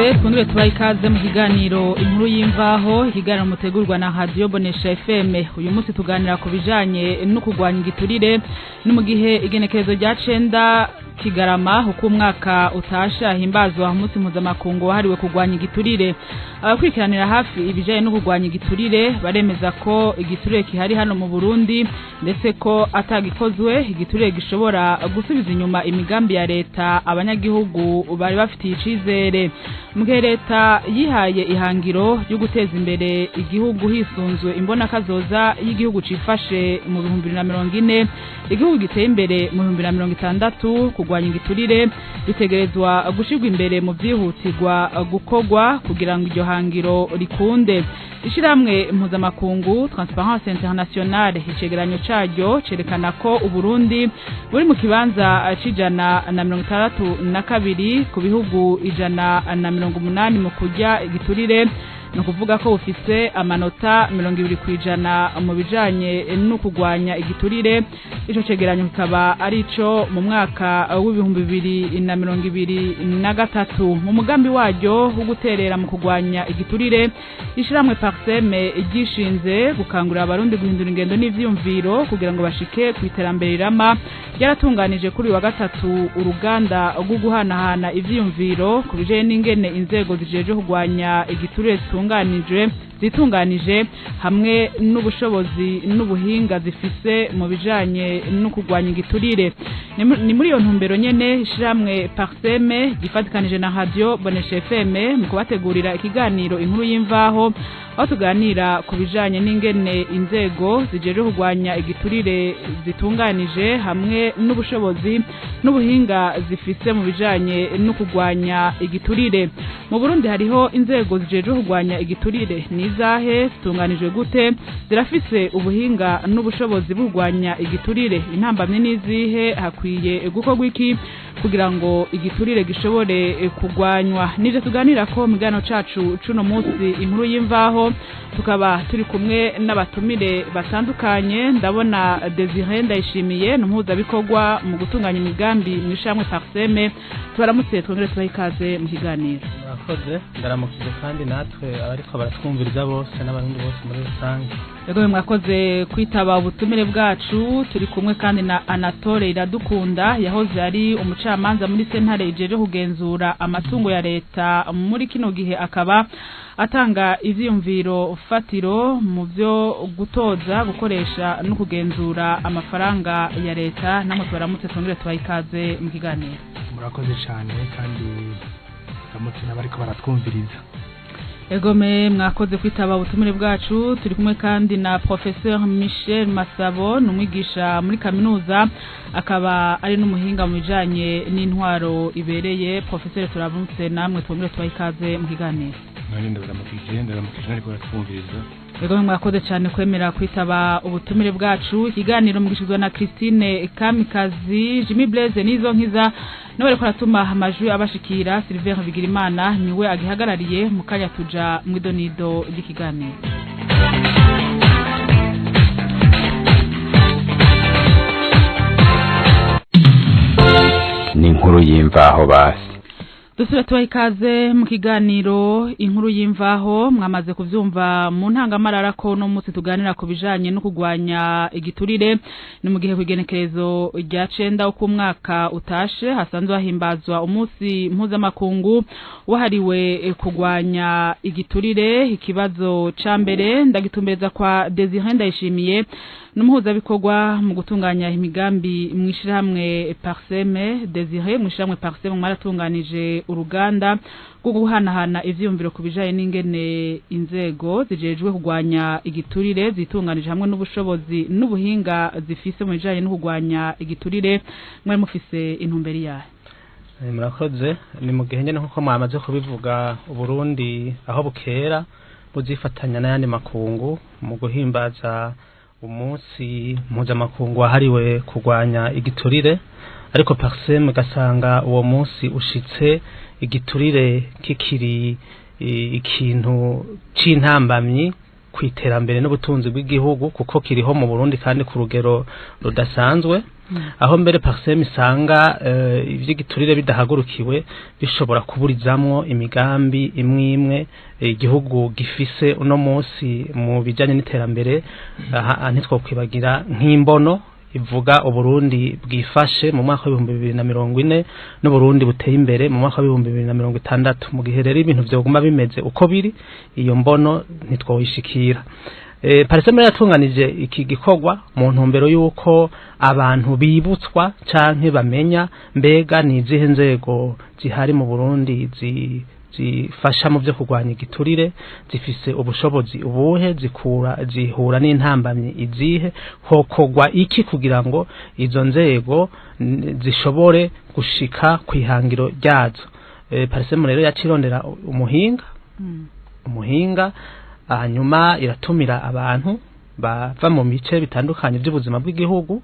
Tubaramutse, twongere tubahe ikaze mu kiganiro Inkuru y'Imvaho, ikiganiro mutegurwa na Radio Bonesha FM. Uyu munsi tuganira ku bijanye no kurwanya igiturire. Ni mu gihe igenekerezo rya 9 Kigarama, uko umwaka utasha, himbazwa umunsi mpuzamakungu wahariwe kurwanya igiturire. Abakurikiranira hafi ibijanye no kurwanya igiturire baremeza ko igiturire kihari hano mu Burundi, ndetse ko atagikozwe igiturire gishobora gusubiza inyuma imigambi ya leta abanyagihugu bari bafitiye icizere. Mu gihe leta yihaye ihangiro ryo guteza imbere igihugu hisunzwe imbonakazoza y'igihugu cifashe mu 2040, igihugu giteye imbere mu 2060, kurwanya igiturire bitegerezwa gushirwa imbere mu vyihutirwa gukorwa kugira ngo iryo hangiro rikunde. Ishirahamwe mpuzamakungu Transparence Internationale, icegeranyo caryo cerekana ko Uburundi buri mu kibanza c'162 ku bihugu 180 mu kurya igiturire, ni ukuvuga ko bufise amanota 20% mu bijanye no kurwanya igiturire. Ico cegeranyo kikaba ari ico mu mwaka w'2023. Mu mugambi waryo wo guterera mu kurwanya igiturire, ishirahamwe Parsem ryishinze gukangurira Abarundi guhindura ingendo n'ivyiyumviro kugira ngo bashike ku iterambere rirama, ryaratunganije kuri uyu wa gatatu uruganda rwo guhanahana ivyiyumviro ku bijanye n'ingene inzego zijejwe kurwanya igiturire zitunganije hamwe n'ubushobozi n'ubuhinga zifise mu bijanye no kurwanya igiturire. Ni muri iyo ntumbero nyene ishirahamwe Parsem gifatikanije na Radio Bonesha FM mu kubategurira ikiganiro Inkuru y'Imvaho, aho tuganira ku bijanye n'ingene inzego zijejwe kurwanya igiturire zitunganije hamwe n'ubushobozi n'ubuhinga zifise mu bijanye no kurwanya igiturire. Mu Burundi hariho inzego zijejwe kurwanya igiturire. Nizahe? Zitunganijwe gute? Zirafise ubuhinga n'ubushobozi bwo kurwanya igiturire? Intambamye n'izihe? Hakwiye gukorwa iki kugira ngo igiturire gishobore kurwanywa? Nivyo tuganira ko mu kiganiro cacu cuno munsi, Inkuru y'Imvaho. Tukaba turi kumwe n'abatumire batandukanye. Ndabona Desire Ndayishimiye, ni umuhuzabikorwa mu gutunganya imigambi mu ishirahamwe Parsem. Tubaramutse, twongere tubahe ikaze mu kiganiro. Murakoze, ndaramukije kandi natwe abariko baratwumviriza bose n'Abarundi bose muri rusange. Ego, mwakoze kwitaba ubutumire bwacu. Turi kumwe kandi na Anatole Iradukunda, yahoze ari umucamanza muri sentare ijeje kugenzura amatungo ya leta. Muri kino gihe akaba atanga ivyiyumviro fatiro mu vyo gutoza, gukoresha no kugenzura amafaranga ya leta. Namwe tubaramutse, twongere tubahe ikaze mu kiganiro. Murakoze cyane, kandi ndamutse n'abariko baratwumviriza. Egome, mwakoze kwitaba ubutumire bwacu. Turi kumwe kandi na Professeur Michel Masabo, ni umwigisha muri kaminuza, akaba ari n'umuhinga mu bijanye n'intwaro ibereye. Professeur, turamutse namwe, twongere tubahe ikaze mu kiganiro. Nanjye ndabaramukije, ndabaramukije n'ariko baratwumviriza. Ego, mwakoze cyane kwemera kwitaba ubutumire bwacu. Ikiganiro mugishizwa na Christine Kamikazi, Jimmy Blaise nizo nkiza niwe ariko aratuma amajwi abashikira. Sylvain Bigirimana niwe agihagarariye. Mu kanya tuja mw'idonido ry'ikiganiro. Ni Inkuru y'Imvaho basi. Dusubire tubaha ikaze mu kiganiro Inkuru y'Imvaho. Mwamaze kuvyumva mu ntangamarara ko no munsi tuganira ku bijanye no kurwanya igiturire. Ni mu gihe kw'igenekerezo rya 9 uko umwaka utashe hasanzwe hahimbazwa umunsi mpuzamakungu wahariwe kurwanya igiturire. Ikibazo ca mbere ndagitumbereza kwa Desire Ndayishimiye, n'umuhuzabikorwa mu gutunganya imigambi mw'ishirahamwe Parsem. Desire, mw'ishirahamwe Parsem mwaratunganije uruganda rwo guhanahana ivyiyumviro ku bijanye n'ingene inzego zijejwe kurwanya igiturire zitunganije hamwe n'ubushobozi n'ubuhinga zifise mu bijanye no kurwanya igiturire. Mwari mufise intumbero yahe? Murakoze. Ni mu gihe nyene, nkuko mwamaze kubivuga, Uburundi aho bukera buzifatanya n'ayandi makungu mu guhimbaza umunsi mpuzamakungu wahariwe kurwanya igiturire, ariko Parsem ugasanga uwo munsi ushitse igiturire kikiri ikintu c'intambamyi ku iterambere n'ubutunzi bw'igihugu, kuko kiriho mu Burundi kandi ku rugero rudasanzwe. Aho mbere Parsem isanga ivy'igiturire bidahagurukiwe bishobora kuburizamwo imigambi imwe imwe igihugu gifise uno munsi mu bijanye n'iterambere. Aha ntitwokwibagira nk'imbono ivuga Uburundi bwifashe mu mwaka wa 2040 n'Uburundi buteye imbere mu mwaka wa 2060. Mu gihe rero ibintu vyoguma bimeze uko biri, iyo mbono ntitwoyishikira. Parsem yatunganije iki gikorwa mu ntumbero y'uko abantu bibutswa canke bamenya mbega ni izihe nzego zihari mu Burundi zifasha mu byo kurwanya igiturire, zifise ubushobozi ubuhe, zikura zihura n'intambamyi izihe, hokogwa iki kugira ngo izo nzego zishobore gushika kwihangiro ryazo. Parsem rero yacirondera umuhinga, hanyuma iratumira abantu bava mu bice bitandukanye by'ubuzima bw'igihugu,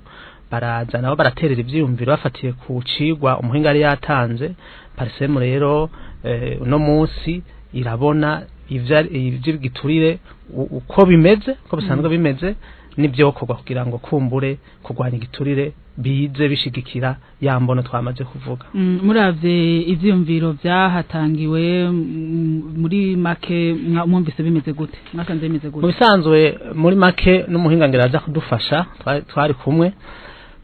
baraza nabo baraterera ivyiyumviro bafatiye ku cigwa umuhinga yari yatanze. Parsem rero uno munsi irabona ivy'igiturire uko bimeze, uko bisanzwe bimeze, n'ivyokorwa kugira ngo kumbure kurwanya igiturire bize bishigikira ya mbono twamaze kuvuga. Muravye ivyiyumviro vyahatangiwe, muri make mwumvise bimeze gute? Mwasanze bimeze Mu gute? bisanzwe, muri make, n'umuhinga ngira aza kudufasha twari kumwe,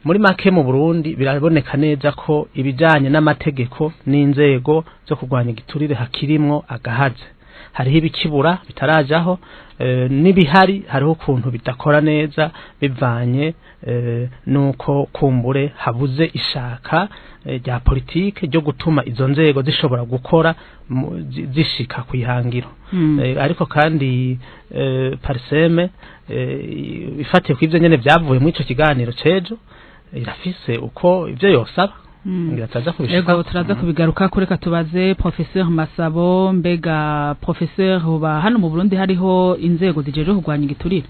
muri make mu Burundi biraboneka neza ko ibijanye n'amategeko n'inzego zo kurwanya igiturire hakirimwo agahaze. Hariho ibikibura bitarajaho, n'ibihari hariho ukuntu bidakora neza bivanye nuko kumbure habuze ishaka rya politike ryo gutuma izo nzego zishobora gukora zishika kwihangiro. Ariko kandi Parsem ifatiye ku ivyo nyene vyavuye muri ico kiganiro cejo, irafise uko ivyo yosaba. Ngira turaza kubishika. Ego, turaza kubigaruka. Kureka tubaze Professeur Masabo: mbega Professeur, hoba hano mu Burundi hariho inzego zijejwe kurwanya igiturire?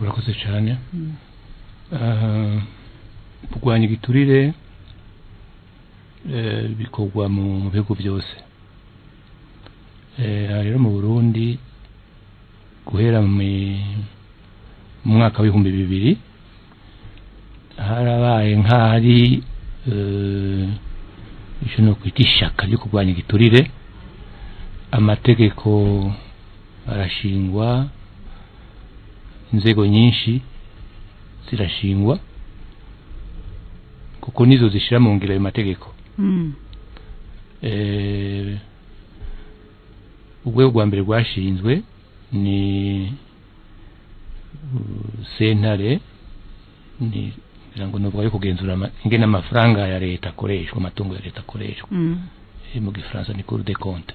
Urakoze cyane. Kurwanya igiturire bikorwa mu bihugu byose. Aha rero mu Burundi, guhera mu mwaka wa 2000, harabaye nk'ahari ico no kwita ishaka ryo kurwanya igiturire. Amategeko arashingwa, inzego nyinshi zirashingwa, kuko nizo zishira mu ngiro ayo mategeko. Urwego rwa mbere rwashinzwe ni sentare, ni ngira ngo nuvuga yo kugenzura ingene amafaranga ya leta akoreshwa, amatungo ya leta akoreshwa. Mu gifaransa ni Cour des comptes.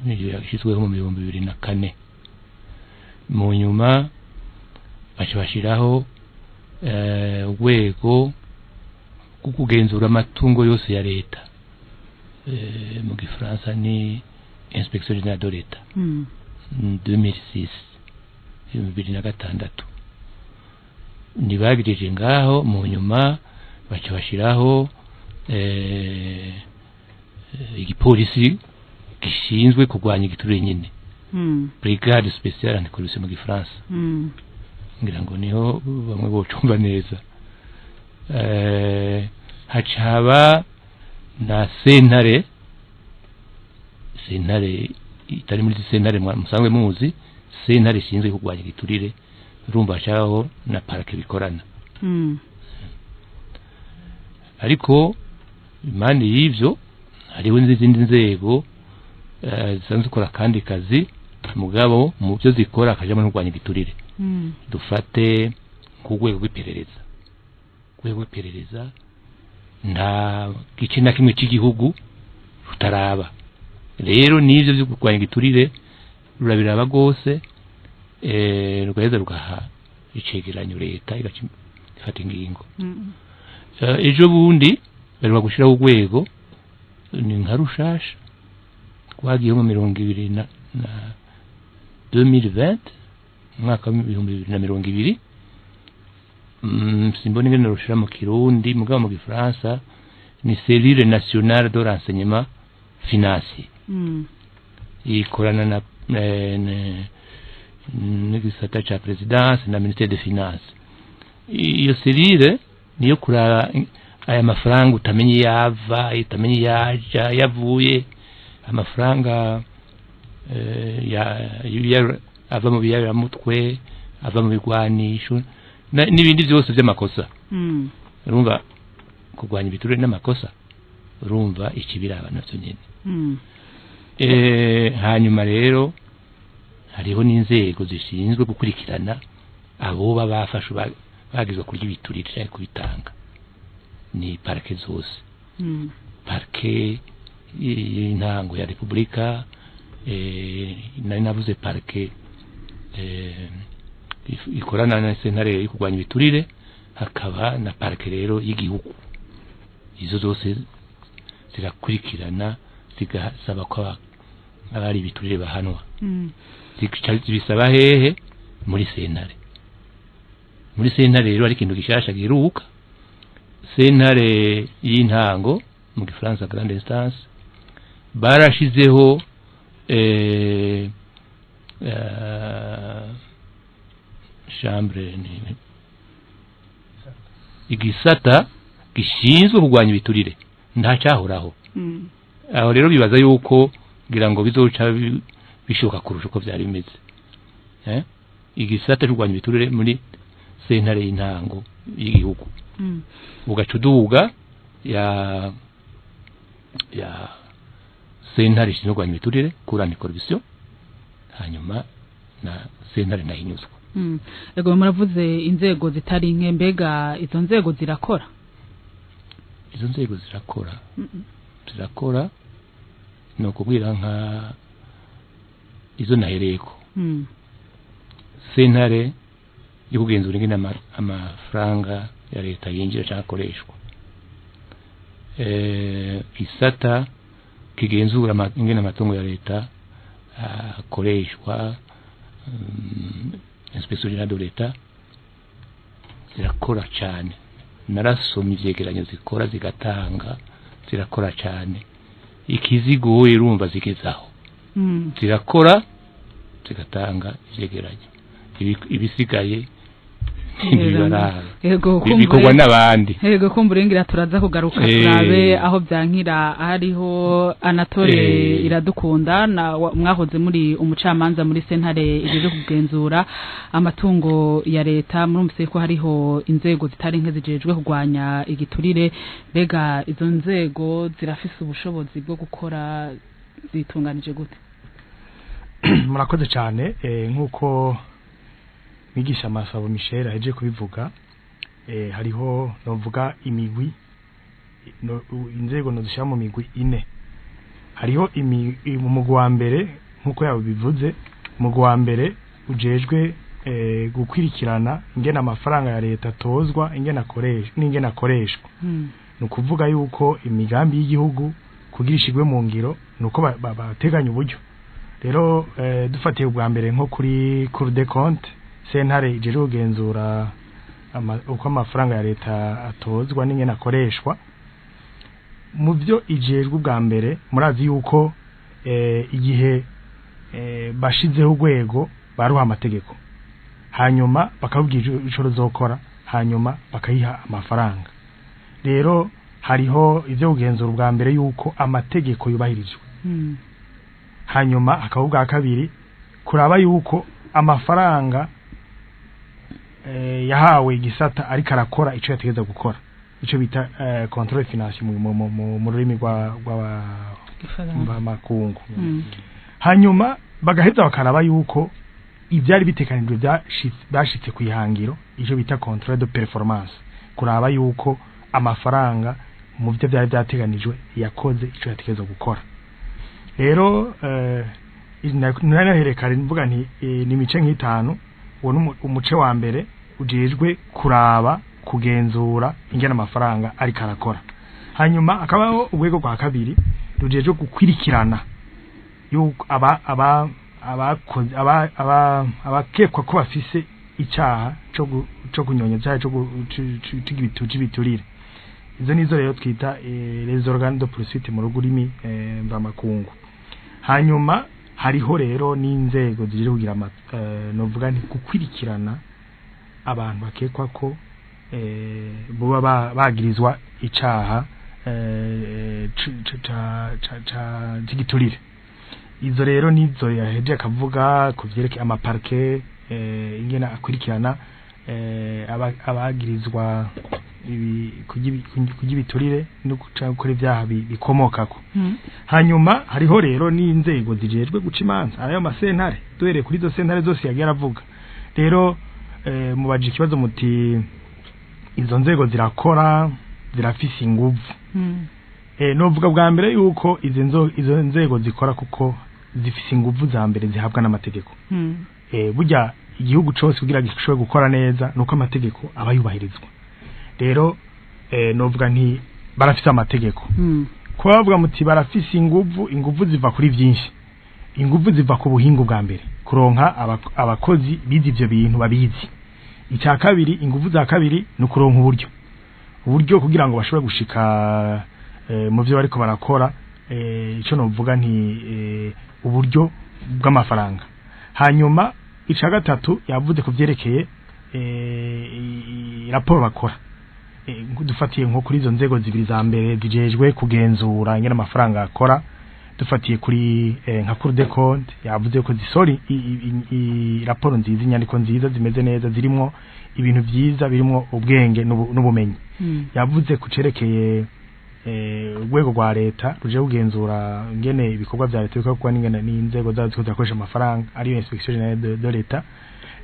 Niyo yashyizweho mu 2004. Mu nyuma baca bashyiraho urwego rwo kugenzura amatungo yose ya leta. Mu gifaransa ni Inspection générale de l'État. 2006, 2006, ntibagirije ngaho. Mu nyuma baca bashyiraho igipolisi gishinzwe kurwanya igiturire nyine, Brigade spéciale anticorruption mu gifaransa. Ngira ngo niho bamwe bocumva neza. Haca haba na sentare, sentare itari muri sentare musanzwe muzi, sentare ishinzwe kurwanya igiturire. Urumva hacaho na parquet bikorana. Ariko impande y'ivyo hariho n'izindi nzego zisanzwe zikora akandi kazi, mugabo mu byo zikora akajamo no kurwanya igiturire. Dufate nk'urwego rw'iperereza. Urwego rw'iperereza nta gice na kimwe cy'igihugu rutaraba. Rero n'ivyo byo kurwanya igiturire rurabiraba rwose, rugaheza rugaha icegeranyo leta, igaca ifata ingingo. Ejo bundi baheruka gushiraho urwego, ni nka rushasha, rwagiyeho mu mirongo ibiri na 2020, umwaka wa 2020. Simbona ingene rushira mu Kirundi, mugabo mu gifaransa ni Cellule nationale de renseignement financier. Ikorana na n'igisata ca présidence na ministère des Finances. Iyo cellule Niyo kuraba aya mafaranga utamenye yava, utamenye yaja, yavuye, amafaranga ya ava mu biyabiramutwe, ava mu bigwanisho n'ibindi byose by'amakosa. Urumva kurwanya ibiturire n'amakosa, urumva ikibiraba navyo nyene. Hanyuma rero hariho n'inzego zishinzwe gukurikirana abo bafashe bagizwe kurya ibiturire cyangwa kubitanga, ni parke zose. Parke y'intango ya Republika, nari navuze parke ikorana na sentare yo kurwanya ibiturire, hakaba na parke rero y'igihugu. Izo zose zirakurikirana zigasaba ko abari ibiturire bahanwa. Zibisaba hehe? Muri sentare. Muri sentare rero ari ikintu gishasha giheruka. Sentare y'intango mu Gifaransa grande instance, barashizeho chambre, igisata gishinzwe kurwanya ibiturire, ntacahoraho. Aho rero bibaza yuko ngira ngo bizoca bishoka kurusha uko byari bimeze. Igisata cyo kurwanya ibiturire muri sentare y'intango y'igihugu. Ugacuduga ya sentare ishinzwe kurwanya ibiturire, cour anticorruption, hanyuma na sentare nahinyuzwa. Ego, muravuze inzego zitari nke, mbega izo nzego zirakora? Izo nzego zirakora. Zirakora, no kubwira nka izo nahereyeko. Sentare yo kugenzura ingene amafaranga ya leta yinjira cyangwa akoreshwa, isata kigenzura ingene amatungo ya leta akoreshwa, inspection générale de l'État, zirakora cyane. Narasomye ivyegeranyo zikora zigatanga, zirakora cyane. Ikizigoye urumva zigezaho. Zirakora zigatanga ivyegeranyo, ibisigaye bikorwa n'abandi. Yego, kumburengira turaza kugaruka turabe aho byankira. Hariho Anatole Iradukunda, na mwahoze muri umucamanza muri sentare ijeje kugenzura amatungo ya leta. Murumvise ko hariho inzego zitari nke zijejwe kurwanya igiturire, mbega izo nzego zirafise ubushobozi bwo gukora, zitunganije gute? Murakoze cyane. Nkuko Mwigisha Masabo Michel aje kubivuga, hariho novuga imigwi, inzego nozishira mu migwi ine. Hariho umugwi wa mbere, nkuko yabivuze, umugwi wa mbere ujejwe gukwirikirana ingene amafaranga ya leta atozwa, ingene akoreshwa n'ingene akoreshwa. Ni ukuvuga yuko imigambi y'igihugu kugira ishigwe mu ngiro nuko bateganya uburyo. Rero dufatiye ubwa mbere nko kuri Cour des comptes, sentare ijejwe kugenzura uko amafaranga ya leta atozwa n'ingene akoreshwa. Mu byo ijejwe ubwa mbere, murazi yuko igihe bashizeho urwego baruha amategeko, hanyuma bakabwira ico ruzokora, hanyuma bakayiha amafaranga. Rero hariho ivyo kugenzura ubwa mbere yuko amategeko yubahirijwe. Hanyuma akaba ubwa kabiri kuraba yuko amafaranga yahawe igisata ariko arakora ico yategeza gukora, ico bita contrôle financier mu rurimi rwa makungu. Hanyuma bagaheza bakaraba yuko ivyari bitekanijwe byashitse kwihangiro, ico bita contrôle de performance, kuraba yuko amafaranga mu byo byari byateganijwe yakoze ico yategeza gukora. Rero naraherekare mvuga nti ni mice nk'itanu. Uwo umuce wa mbere ujejwe kuraba kugenzura ingene amafaranga ariko arakora. Hanyuma akabaho urwego rwa kabiri rujejwe gukwirikirana yuko aba abakoze aba abakekwa ko bafise icyaha cyo kunyonya cyaha cyo biturire. Izo nizo rero twita les organes de poursuite mu rurimi mvamakungu. Hanyuma hariho rero n'inzego zije kugira novuga nti gukwirikirana abantu bakekwa ko buba bagirizwa icaha c'igiturire. Izo rero nizo yaheje akavuga ku vyerekeye amaparke, ingene akurikirana abagirizwa kurya ibiturire no gukora ibyaha bikomokako. Hanyuma hariho rero n'inzego zijejwe guca imanza, ayo masentare, duhereye kuri izo sentare zose yagiye aravuga. Rero mubaje ikibazo muti izo nzego zirakora, zirafise inguvu. Novuga bwa mbere yuko izo nzego zikora kuko zifise inguvu za mbere zihabwa n'amategeko. Burya igihugu cose kugira gishobore gukora neza nuko amategeko aba yubahirizwa. Rero novuga nti barafise amategeko. Kuba bavuga muti barafise inguvu, inguvu ziva kuri vyinshi. Inguvu ziva ku buhingu bwa mbere, kuronka abakozi bize ivyo bintu babizi. Icya kabiri, inguvu za kabiri ni kuronka uburyo kugira ngo bashobore gushika mu byo bariko barakora. Ico novuga nti uburyo bw'amafaranga. Hanyuma ica gatatu yavuze ku vyerekeye raporo bakora. Dufatiye nko kuri izo nzego zibiri za mbere zijejwe kugenzura ingene amafaranga akora, dufatiye kuri nka Cour des comptes, yavuze ko zisori raporo nziza, inyandiko nziza zimeze neza, zirimo ibintu vyiza, birimo ubwenge n'ubumenyi. Yavuze ku cerekeye urwego rwa leta ruje kugenzura ingene ibikorwa vya leta bikorwa n'ingene n'inzego zazo zikoresha amafaranga, ariyo inspection générale de l'État,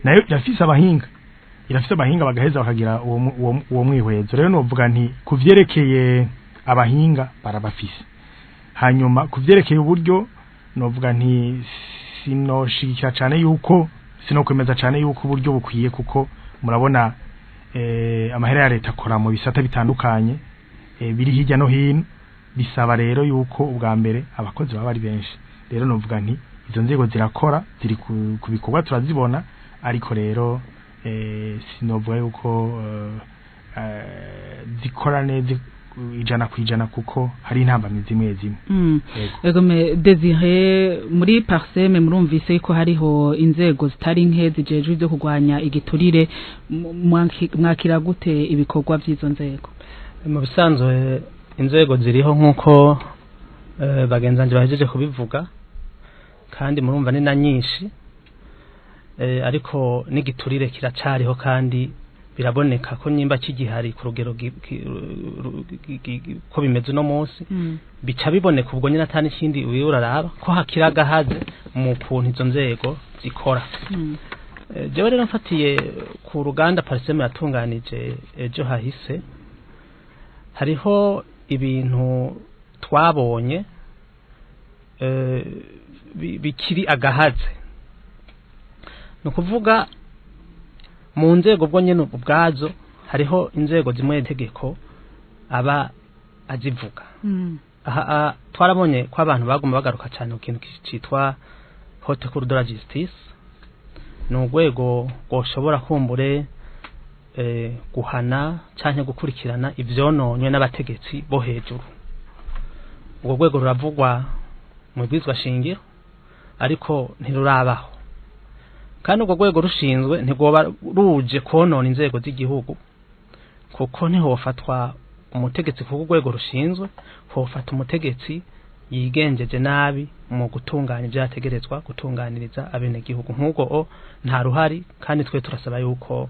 nayo irafise abahinga bagaheza bakagira uwo mwihwezo. Rero novuga nti kuvyerekeye abahinga barabafise. Hanyuma kuvyerekeye uburyo novuga nti sinoshigikira cane yuko sinokwemeza cane yuko uburyo bukwiye, kuko murabona amahera ya leta akora mu bisata bitandukanye biri hirya no hino. Bisaba rero yuko ubwa mbere abakozi baba ari benshi. Rero novuga nti izo nzego zirakora, ziri ku bikorwa turazibona, ariko rero sinovuga yuko zikora neza 100% kuko hari intambamyi zimwe zimwe. Ego me Desire, muri Parseme murumvise ko hariho inzego zitari nke zijejwe ivyo kurwanya igiturire, mwakira gute ibikorwa vy'izo nzego? Mu bisanzwe inzego ziriho nkuko bagenzanje bahejeje kubivuga, kandi murumva ni na nyinshi, ariko n'igiturire kiracariho kandi biraboneka ko nyimba kigihari ku rugero ko bimeze no munsi. Bica biboneka ubwo nyine atani ikindi uraraba ko hakiragahaze mu kuntu izo nzego zikora. Jewe rero mfatiye ku ruganda Parseme yatunganije ejo hahise, hariho ibintu twabonye bikiri agahaze. Ni ukuvuga mu nzego bwo nyene ubwazo hariho inzego zimwe itegeko aba azivuga. Aha twarabonye ko abantu baguma bagaruka cyane ku kintu citwa Haute Cour de la Justice. Ni urwego rwoshobora kumbure guhana canke gukurikirana ivyononywe n'abategetsi bo hejuru. Ubwo rwego ruravugwa mu bwizwa shingiro ariko ntirurabaho, kandi ubwo rwego rushinzwe ntigwoba ruje konona inzego z'igihugu, kuko ntihofatwa umutegetsi ku rwego rushinzwe, hofata umutegetsi yigenjeje nabi mu gutunganya ibyategerezwa gutunganiriza abenegihugu. Nk'ubwo nta ruhari, kandi twe turasaba yuko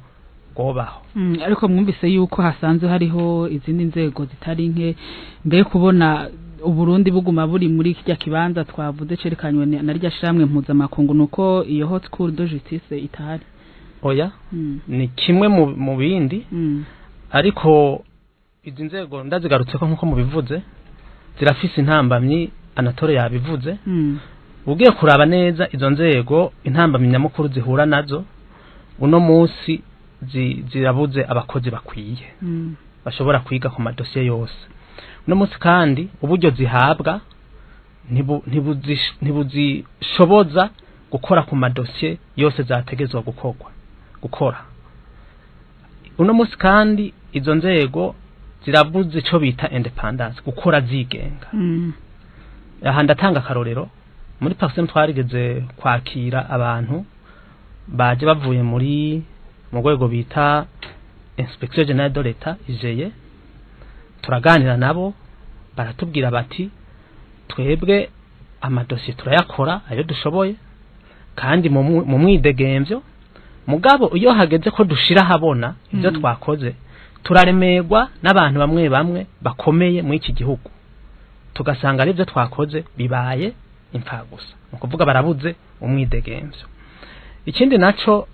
gobaho. Ariko mwumvise yuko hasanzwe hariho izindi nzego zitari nke. Mbe kubona Uburundi buguma buri muri kirya kibanza twavuze cerekanywe na rya shamwe mpuzamakungu, nuko iyo Haute Cour de Justice itahari? Oya, ni kimwe mu bindi. Ariko izi nzego ndazigarutse ko nkuko mubivuze zirafise intambamyi, Anatole yabivuze. Ugiye kuraba neza izo nzego intambamyi nyamukuru zihura nazo uno munsi, zirabuze abakozi bakwiye bashobora kwiga ku madosiye yose. Uno munsi kandi uburyo zihabwa ntibuzishoboza gukora ku madosiye yose zategezwa gukora. Uno munsi kandi izo nzego zirabuze ico bita independence, gukora zigenga. Aha ndatanga akarorero, muri Parsem twarigeze kwakira abantu baje bavuye muri mu rwego bita Inspection Générale de l'État IGE, turaganira nabo, baratubwira bati twebwe amadosiye turayakora ayo dushoboye kandi mu mwidegemvyo, mugabo iyo hageze ko dushira habona ibyo twakoze, turaremerwa n'abantu bamwe bamwe bakomeye muri iki gihugu, tugasanga ari byo twakoze bibaye imfagusa. Ni ukuvuga barabuze umwidegemvyo. Ikindi naco,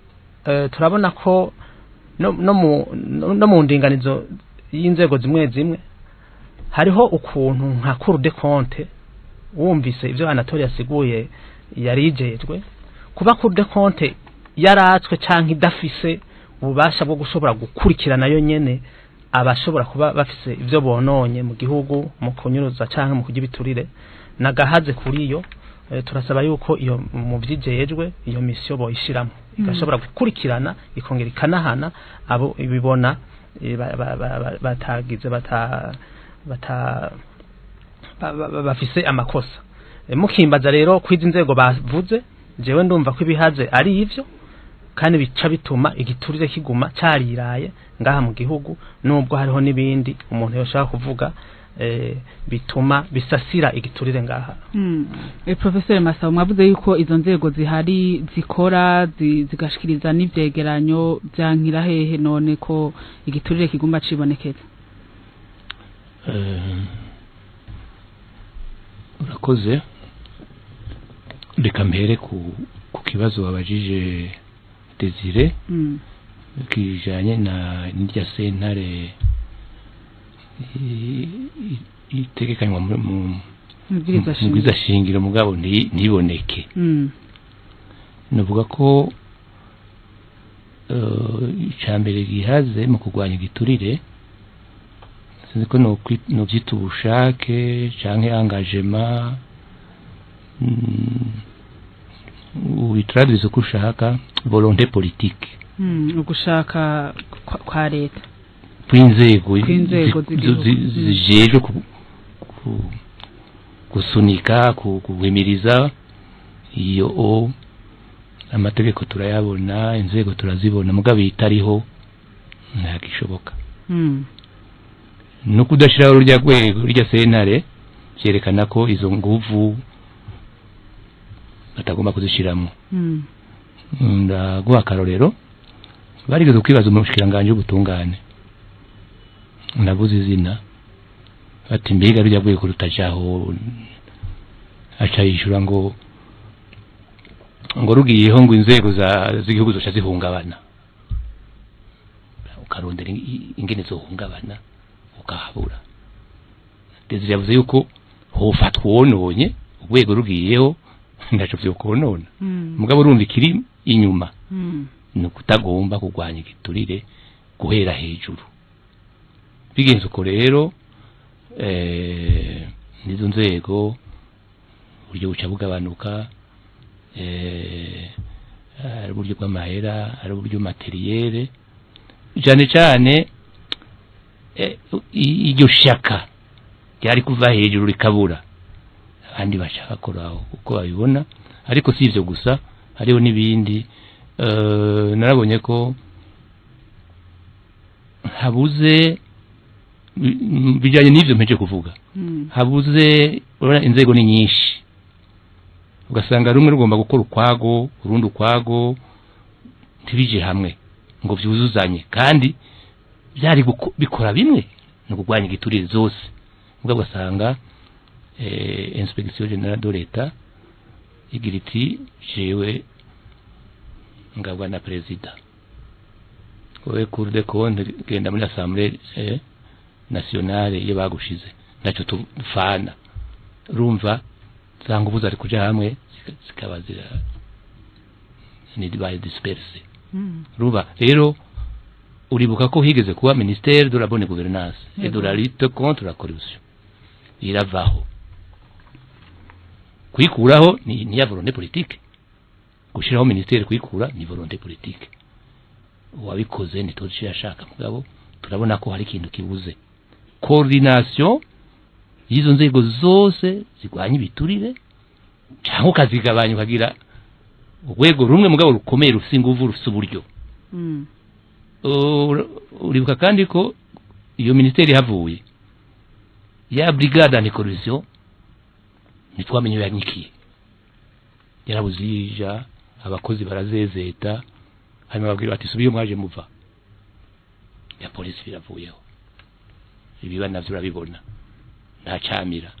turabona ko no mu ndinganizo y'inzego zimwe zimwe hariho ukuntu nka Cour des comptes, wumvise ibyo Anatole yasiguye, yarijejwe kuba Cour des comptes yaratswe canke idafise ububasha bwo gushobora gukurikirana yo nyene abashobora kuba bafise ivyo bononye mu gihugu mu kunyuruza canke mu kurya ibiturire, nagahaze kuri yo. Turasaba yuko iyo mu vyijejwe iyo mission boyishiramo, igashobora gukurikirana, ikongera ikanahana abo ibibona batagize bata bata bafise amakosa. Mukimbaza rero kwizi nzego bavuze, jewe ndumva ko ibihaze ari ivyo, kandi bica bituma igiturire kiguma cariraye ngaha mu gihugu, nubwo hariho n'ibindi umuntu yoshaka kuvuga bituma bisasira igiturire ngaha. Professor Masabo, mwavuze yuko izo nzego zihari zikora, zigashikiriza n'ivyegeranyo, vyankira hehe none ko igiturire kiguma cibonekeza? Urakoze. Reka mpere ku kibazo wabajije Desire kijanye na n'irya sentare itegekanywa mu Mubwiriza shingiro. Mubwiza shingiro, mugabo ntiboneke. Navuga ko icambere gihaze mu kurwanya igiturire, sinzi ko novyita ubushake canke engagement, ubitraduise uko ushaka, volonté politique. Ugushaka kwa leta. Kw'inzego Kw'inzego z'igihugu. Zijejwe gusunika, guhimiriza iyo o amategeko turayabona, inzego turazibona, mugabo itariho ntagishoboka. No kudashiraho rurya rwego, rurya sentare, vyerekana ko izo nguvu batagomba kuzishiramwo. Ndaguha akarorero: barigeze kwibaza umushikiranganji w'ubutungane, ndabuze izina, bati mbega rujya rwego rutajaho? Aca yishura ngo rugiyeho ngo inzego z'igihugu zoca zihungabana. Ukarondera ingene zohungabana ukahabura. Desire yavuze yuko hofatwa uwononye, urwego rugiyeho ntaco vyokonona. Mugabo urumva ikiri inyuma ni ukutagomba kurwanya igiturire guhera hejuru. Bigenze uko rero, n'izo nzego uburyo buca bugabanuka, ari uburyo bw'amahera, ari uburyo matériel, cyane cyane iryo shaka ryari kuva hejuru rikabura, abandi bashaka bakora uko babibona. Ariko si ivyo gusa, hariho n'ibindi. Narabonye ko habuze bijanye n'ivyo mpeje kuvuga, habuze, urabona inzego ni nyinshi, ugasanga rumwe rugomba gukora ukwago, urundi ukwago, ntibije hamwe ngo vyuzuzanye, kandi byari bikora bimwe, ni ukurwanya igiturire zose. Mugabo ugasanga Inspection Générale de l'État igira iti jewe ngabwa na perezida, wowe Cour des comptes genda muri Assemblée nationale iyo bagushize, ntacyo tufana. Urumva za nguvu zari kuja hamwe zikaba zira ni baye dispersées. Urumva rero, uribuka ko higeze kuba ministère de la bonne gouvernance et de la lutte contre la corruption, iravaho. Kuyikuraho ni ya volonté politique, gushiraho ministère kuyikura ni volonté politique. Uwabikoze ntituzi yashaka, mugabo turabona ko hari ikintu kibuze, coordination y'izo nzego zose zirwanya ibiturire, cyangwa ukazigabanya ukagira urwego rumwe mugabo rukomeye, rufise inguvu, rufise uburyo. Uribuka kandi ko iyo ministeri havuye ya brigade anticorruption, ntitwamenye iyo yanyikiye, yarabuze ija, abakozi barazezeta, hanyuma babwira bati: "Subiye mwaje muva." Ya polisi biravuyeho, ibiba navyo urabibona, nta camira.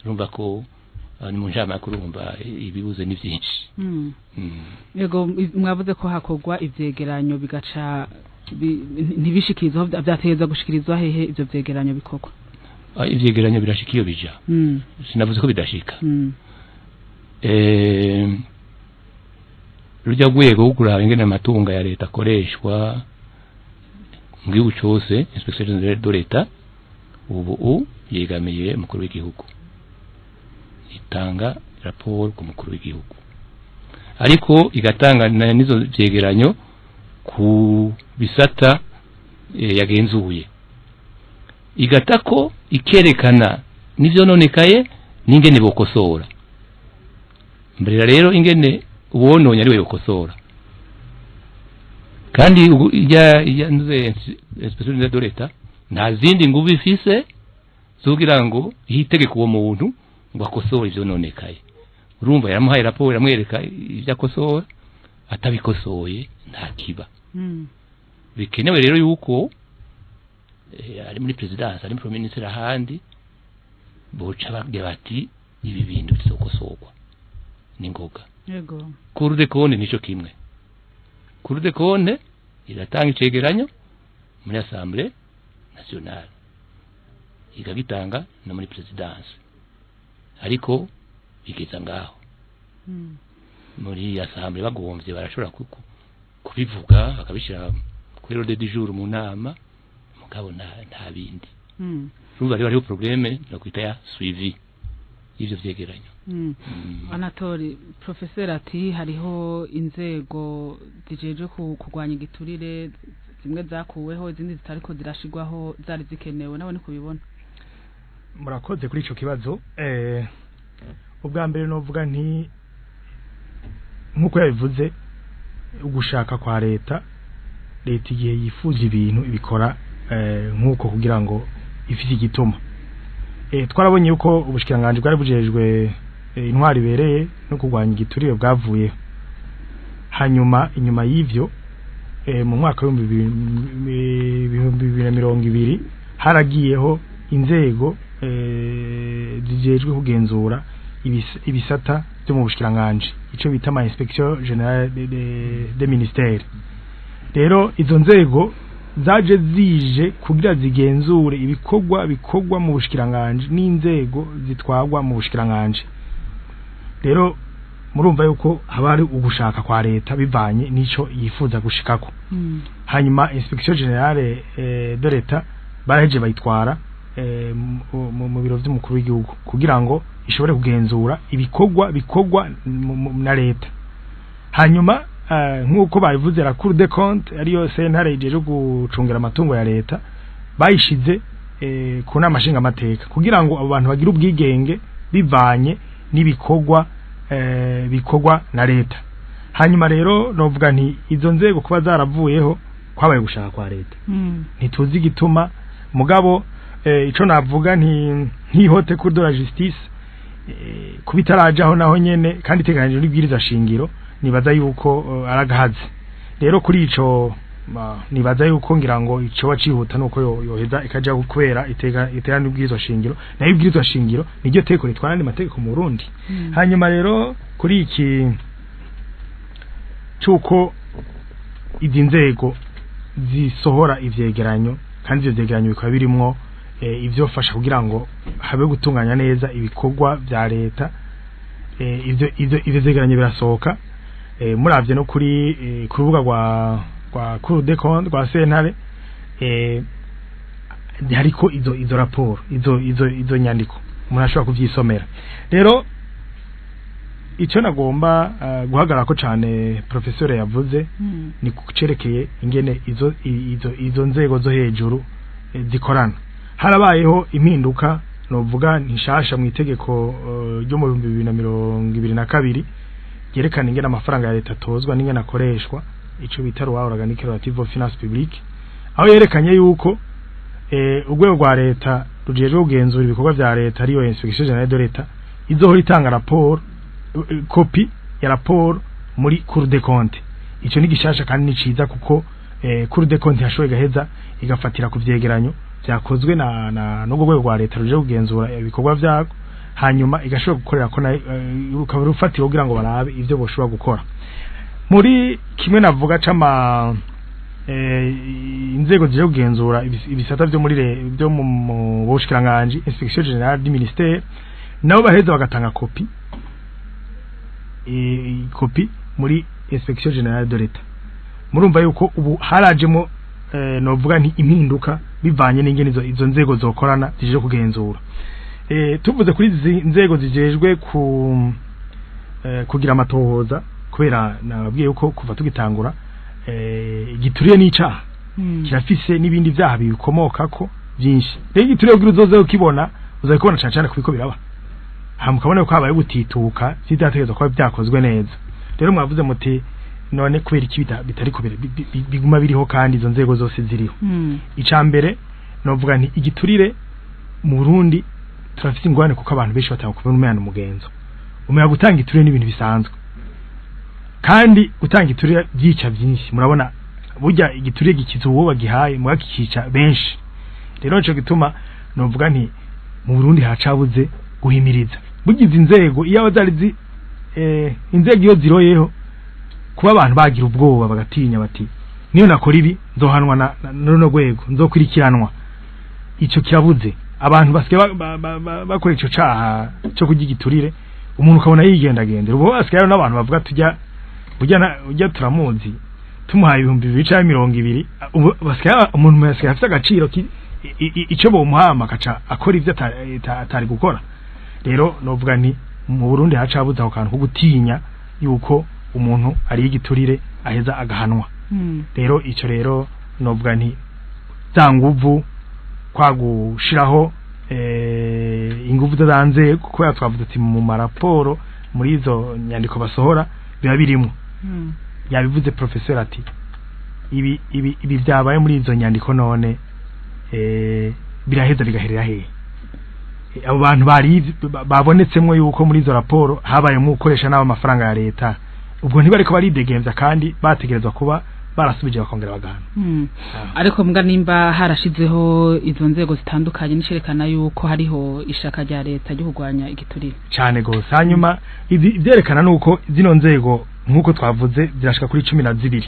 Urumva ko ni mu ncamake, urumva ibibuze ni byinshi. Yego, mwavuze ko hakorwa ivyegeranyo bigaca ntibishikirizwa, vyategerezwa gushikirizwa hehe ivyo vyegeranyo bikorwa? Ivyegeranyo birashika iyo bija. Sinavuze ko bidashika. Rujya rwego rwo kuraba ingene amatungo ya leta akoreshwa mu gihugu cose, inspection générale de l'État, ubu yegamiye umukuru w'igihugu, itanga raporo ku mukuru w'igihugu, ariko igatanga n'izo vyegeranyo ku bisata yagenzuye, igatako ikerekana n'ivyononekaye n'ingene bokosora. Mbere rero ingene uwononye ariwe yokosora, kandi ijya nze inspection générale de l'État nta zindi nguvu ifise zugira ngo ihitegeke uwo muntu ngo akosore ivyononekaye. Urumva yaramuhaye raporo, iramwereka ivyo akosora, atabikosoye nta kiba. Bikenewe rero yuko ari muri présidence, ari muri premier ministre, ahandi boca bagira bati: "Ibi bintu bizokosorwa ningoga." Cour des comptes nico kimwe. Cour des comptes iratanga icegeranyo muri Assemblée nationale, ikagitanga no muri présidence, ariko bigeza ngaho. Muri assemblée bagomvye barashobora kubivuga, bakabishira kuri ordre du jour mu nama, mugabo nta bindi. Urumva rero hariho problème no kwita ya suivi y'ivyo vyegeranyo. Anatori, professeur ati hariho inzego zijejwe kurwanya igiturire, zimwe zakuweho, izindi zitariko zirashigwaho, zari zikenewe, nawe ni kubibona? Murakoze kuri ico kibazo. Ubwa mbere novuga nti nkuko yabivuze, ugushaka kwa leta, leta igihe yifuza ibintu ibikora nkuko kugira ngo ifise igituma. Twarabonye yuko ubushikiranganje bwari bujejwe intwari ibereye no kurwanya igiturire bwavuyeho. Hanyuma inyuma y'ivyo, mu mwaka w'2020 haragiyeho inzego zijejwe kugenzura ibisata byo mu bushikiranganje, ico bita ama inspection générale de ministère. Rero izo nzego zaje zije kugira zigenzure ibikorwa bikorwa mu bushikiranganje n'inzego zitwagwa mu bushikiranganje. Rero murumva yuko haba hari ugushaka kwa leta bivanye n'ico yifuza gushikako. Hanyuma inspection générale de l'État baraheje bayitwara mu biro vy'umukuru w'igihugu kugira ngo ishobore kugenzura ibikorwa bikorwa na leta. Hanyuma nk'uko babivuze, la Cour des comptes, ariyo sentare ijeje gucungira amatungo ya leta, bayishize ku nama nshingamateka kugira ngo abo bantu bagire ubwigenge bivanye n'ibikorwa bikorwa na leta. Hanyuma rero novuga nti izo nzego kuba zaravuyeho kwabaye gushaka kwa leta. Ntituzi igituma, mugabo ico navuga nti nkihote cour de la justice kubitarajaho naho nyene kandi iteganijwe n'ibwiriza shingiro, nibaza yuko aragahaze. Rero kuri ico nibaza yuko ngira ngo ico bacihuta nuko yoheza ikaja kubera itega itera n'ibwirizwa shingiro, nayo ibwirizwa shingiro niryo teko ritwara andi mategeko mu Burundi. Hanyuma rero kuri iki cyuko izi nzego zisohora ivyegeranyo, kandi ivyo vyegeranyo bikaba birimwo ivyofasha kugira ngo habe gutunganya neza ibikorwa vya leta, ivyo vyegeranyo birasohoka. Muravye no kuri ku rubuga rwa Cour des comptes, rwa sentare, hariko izo raporo, izo nyandiko, umuntu ashobora kuvyisomera. Rero icyo nagomba guhagarara ko cane professeur yavuze ni kucerekeye ingene izo nzego zo hejuru zikorana. Harabayeho impinduka novuga ntishasha mu itegeko ryo mu 2022 ryerekana ingene amafaranga ya leta atozwa n'ingene akoreshwa. ico bita loi organique relative aux finances publiques, aho yerekanye yuko urwego rwa leta rujejwe kugenzura ibikorwa vya leta, ariyo Inspection Générale de l'État, izohora itanga raporo, kopi ya raporo muri Cour des comptes. Ico ni gishasha kandi ni ciza, kuko Cour des comptes yashoboye gaheza igafatira ku vyegeranyo vyakozwe na n'urwo rwego rwa leta ruje kugenzura ibikorwa vyako, hanyuma igashobora gukorera ko rukaba rufatiro kugira ngo barabe ivyo boshobora gukora. Muri kimwe navuga c'ama inzego zije kugenzura ibisata vyo muri byo mu bushikiranganji, Inspection Générale du ministère, nabo baheza bagatanga kopi muri Inspection Générale de l'État. Murumva yuko ubu harajemo novuga nti impinduka bivanye n'ingene izo nzego zokorana zije kugenzura. Tuvuze kuri izi nzego zijejwe ku kugira amatohoza, kubera nababwiye yuko kuva tugitangura igituriye n'icaha kirafise n'ibindi vyaha bikomokako byinshi. Rero igituriye kugira uzoze ukibona, uzabikubona cane cane kubiko biraba, hama ukabona ko habaye gutituka vyidategerezwa kuba byakozwe neza. Rero mwavuze muti none kubera iki bitariko biguma biriho kandi izo nzego zose ziriho? Ica mbere novuga nti igiturire mu Burundi turafise ingorane, kuko abantu benshi batanga kubona umwana umugenzo umenya gutanga iturire n'ibintu bisanzwe, kandi gutanga iturire byica byinshi. Murabona burya igiturire gikiza uwo bagihaye, muga kikica benshi. Rero nico gituma novuga nti mu Burundi hacabuze guhimiriza. Burya izi nzego iyo zari inzego iyo ziroyeho kuba abantu bagira ubwoba bagatinya bati niyo nakora ibi nzohanwa na runo rwego, nzokurikiranwa. Ico kirabuze. Abantu basigaye bakora ico caha cyo kurya igiturire, umuntu ukabona yigendagendera. Ubu basigaye hariho n'abantu bavuga tujya burya ujya turamuzi, tumuhaye 2000 canke 20, ubu basigaye umuntu yasigaye afite agaciro ico bomuhama akaca akora ivyo atari gukora. Rero novuga nti mu Burundi hacabuze ako kantu ko gutinya yuko umuntu ari igiturire aheza agahanwa. Rero ico rero novuga nti za nguvu kwa gushiraho inguvu zanze, kuko twavuze ati mu maraporo, muri izo nyandiko basohora biba birimo. Yabivuze professeur ati ibi byabaye muri izo nyandiko, none biraheza bigaherera hehe? Abo bantu bari babonetsemwo yuko muri izo raporo habayemo gukoresha n'abo amafaranga ya leta, ubwo ntibariko baridegemvya kandi bategerezwa kuba barasubije bakongera bagahana. Ariko mbwa nimba harashizeho izo nzego zitandukanye, nicerekana yuko hariho ishaka rya leta ryo kurwanya igiturire. Cyane gose. Hanyuma ibi ivyerekana nuko zino nzego nkuko twavuze zirashika kuri 12,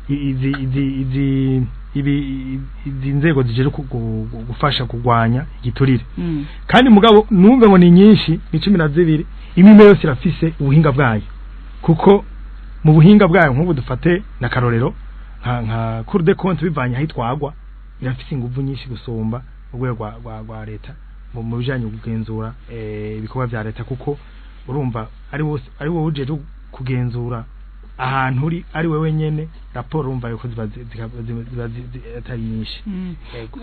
izi izi izi ibi izi nzego zijeje gufasha kurwanya igiturire. Kandi mugabo numve ngo ni nyinshi, ni 12, imwe yose irafise ubuhinga bwayo, kuko mu buhinga bwayo nk'ubu dufate na karorero nka Cour des comptes, bivanye aho itwagwa irafise inguvu nyinshi gusumba urwego rwa leta mu bijanye no kugenzura ibikorwa vya leta, kuko urumva ari wose ari wowe ujeje kugenzura ahantu uri ari wewe nyene, raporo urumva yuko ziba atari nyinshi.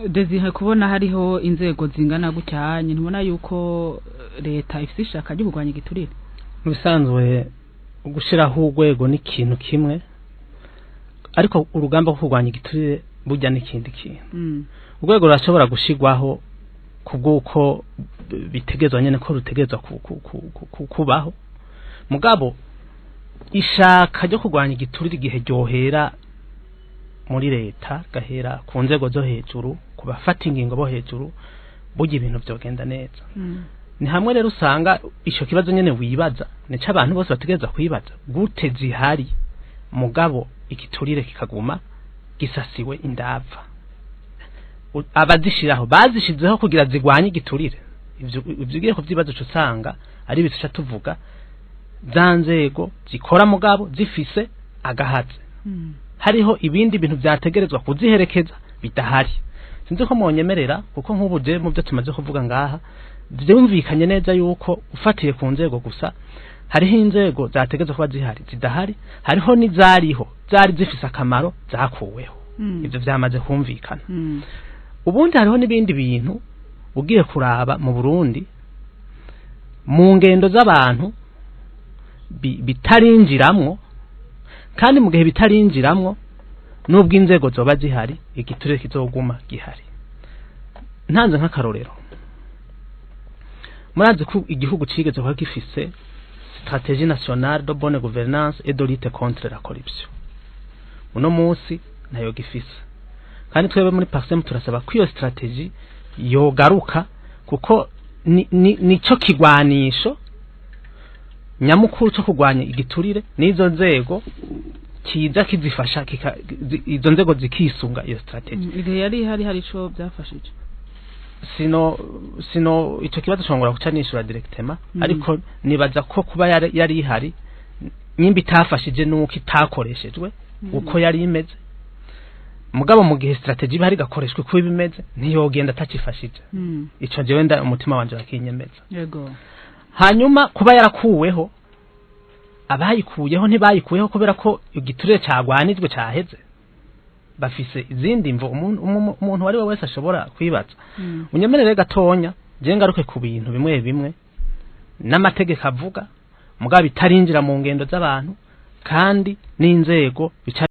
Desire, kubona hariho inzego zingana gucyanye, ntubona yuko leta ifise ishaka ryo kurwanya igiturire? Mu bisanzwe gushiraho urwego ni ikintu kimwe, ariko urugamba rwo kurwanya igiturire burya n'ikindi kintu. Urwego rurashobora gushirwaho kubw'uko bitegezwa nyene ko rutegezwa kubaho, mugabo ishaka ryo kurwanya igiturire igihe ryohera muri leta, gahera ku nzego zo hejuru, ku bafata ingingo bo hejuru, burya ibintu vyogenda neza. Ni hamwe rero usanga ico kibazo nyene wibaza, nico abantu bose bategerezwa kwibaza: gute zihari mugabo igiturire kikaguma gisasiwe indava? Abazishiraho bazishizeho kugira zigwanye igiturire? Ivyo ugiye kuvyibaza uca usanga ari ibintu tuca tuvuga za nzego zikora mugabo zifise agahaze. Hariho ibindi bintu vyategerezwa kuziherekeza bidahari. Sinzi ko mwonyemerera, kuko nk'ubu je mu byo tumaze kuvuga ngaha vyumvikanye neza yuko ufatiye ku nzego gusa, hariho inzego zategerezwa kuba zihari zidahari, hariho n'izariho zari zifise akamaro zakuweho. Ivyo vyamaze kumvikana. Ubundi hariho n'ibindi bintu ugiye kuraba mu Burundi mu ngendo z'abantu bitarinjiramwo, kandi mu gihe bitarinjiramwo Nubwo inzego zoba zihari, igiturire kizoguma gihari. Ntanze nk'akarorero, murazi ko igihugu cigeze kuba gifise stratégie nationale de bonne gouvernance et de lutte contre la corruption. Uno munsi ntayo gifise, kandi twebwe muri PARCEM turasaba ko iyo stratégie yogaruka, kuko nico kigwanisho nyamukuru cyo kurwanya igiturire. N'izo nzego kiza kizifasha, izo nzego zikisunga iyo stratégie. Igihe yari ihari hari ico byafashije? Sino ico kibazo shongora guca nishura directement, ariko nibaza ko kuba yari ihari, nyimba itafashije nuko itakoreshejwe uko yari imeze. Mugabo mu gihe stratégie ihari igakoreshwa uko ibimeze, ntiyogenda atacifashije. Ico jewe nda umutima wanje wakinyemeza. Hanyuma kuba yarakuweho, abayikuyeho ntibayikuyeho kubera ko igiturire cagwanijwe caheze, bafise izindi mvo umuntu uwo ari we wese ashobora kwibaza. Unyemerere gatonya je ngaruke ku bintu bimwe bimwe n'amategeko avuga, mugabo bitarinjira mu ngendo z'abantu, kandi n'inzego bica.